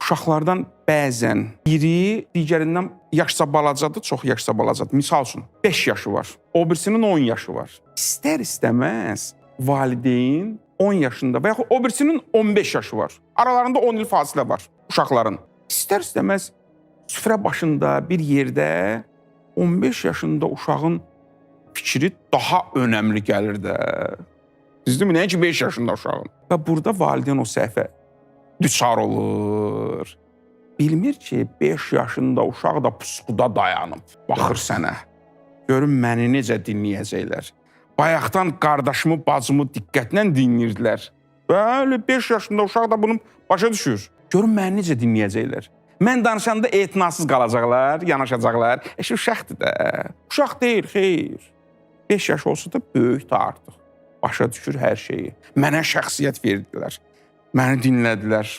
Uşaqlardan bəzən biri digərindən yaşca balacadır, çox yaşca balacadır. Misal üçün 5 yaşı var, o birisinin 10 yaşı var. İstər-istəməz valideyn 10 yaşında və yaxud o birisinin 15 yaşı var. Aralarında 10 il fasilə var uşaqların. İstər-istəməz süfrə başında bir yerdə 15 yaşında uşağın fikri daha önəmli gəlir də. Düzdürmü? Nəinki 5 yaşında uşağın. Və burada valideyn o səhvə düçar olur. Bilmir ki, 5 yaşında uşaq da pusquda dayanıb, baxır sənə. Görüm məni necə dinləyəcəklər. Bayaqdan qardaşımı, bacımı diqqətlə dinləyirdilər. Bəli, 5 yaşında uşaq da bunu başa düşür. Görüm məni necə dinləyəcəklər. Mən danışanda etinasız qalacaqlar, yanaşacaqlar. Eşi uşaqdır da. Uşaq deyil, xeyr. 5 yaş olsa da böyükdür artıq. Başa düşür hər şeyi. Mənə şəxsiyyət verdilər. Məni dinlədilər.